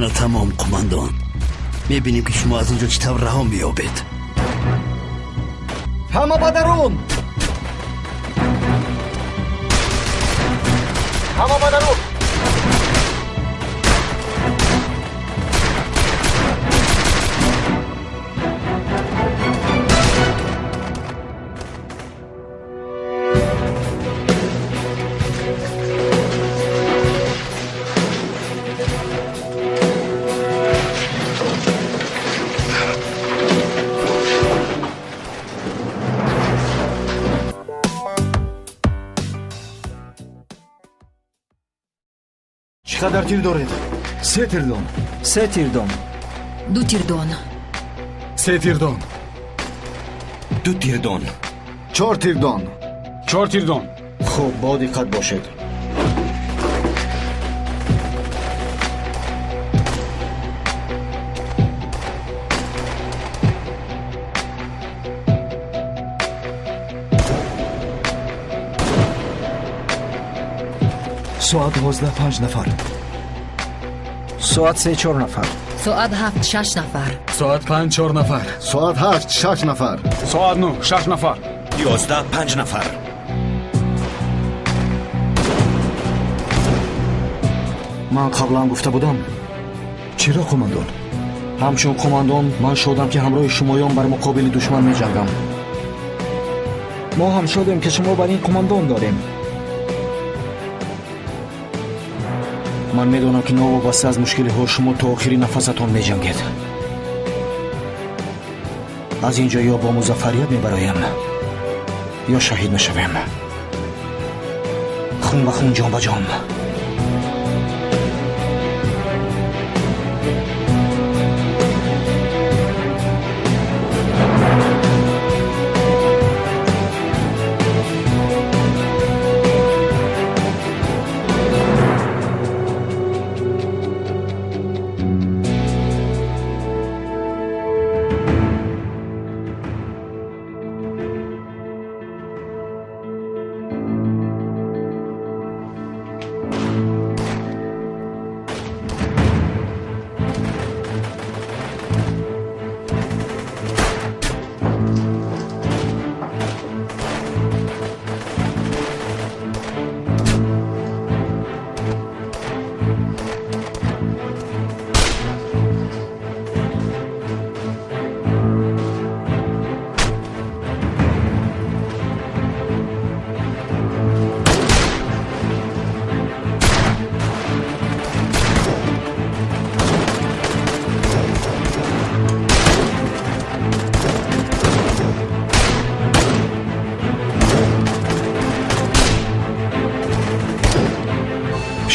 Ана тамом, қумандон. Мебинем, ки шумо аз ин ҷо чӣ тавр раҳо меёбед. Ҳама ба дарун! Ҳама ба дарун! Чӣ қадар тир доред? Се тирдон. Се тирдон. Ду тирдон. Се тирдон. Ду тирдон. Чор тирдон. Чор тирдон. Хуб, бо диққат бошед. Соат 12 панҷ нафар. Соат 3 чор нафар. Соат 7 шаш нафар. Соат 5 чор нафар. Соат 8 шаш нафар. Соат 9 шаш нафар. 11 панҷ нафар. Ман қаблан гуфта будам. Чиро, қумандон? Ҳамчун қумандон ман шодам, ки ҳамроҳи шумоён бар муқобили душман меҷангам. Мо ҳам шодем, ки шумо бар ин қумандон дорем. Ман медонам, ки новобаста аз мушкилиҳо шумо то охири нафасатон меҷангед. Аз ин ҷо ё бо музаффарият мебароем, ё шаҳид мешавем. Хун ба хун, ҷон ба ҷон.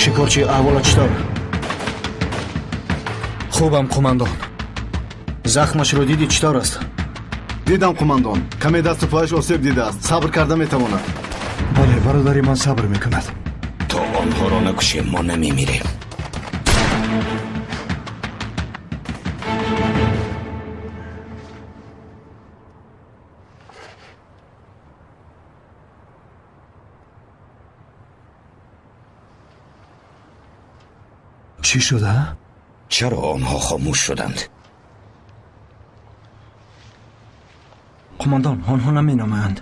Шикорчи, аҳволат чӣ тавр? Хубам, қумандон. Захмашро дидӣ, чӣ тавр аст? Дидам, қумандон. Каме дасту пояш осеб дидааст. Сабр карда метавонад. Бале, бародари ман сабр мекунад. То онҳоро накушем, мо намемирем. Чӣ шуда? Чаро онҳо хомӯш шуданд? Қумандон, онҳо наменоманд.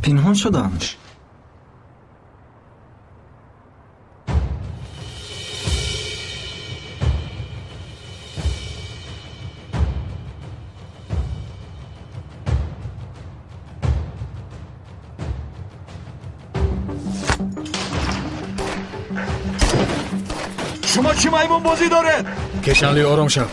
Пинҳон шуданд. Шумо чӣ маймунбозӣ доред? Кешанли, ором шав.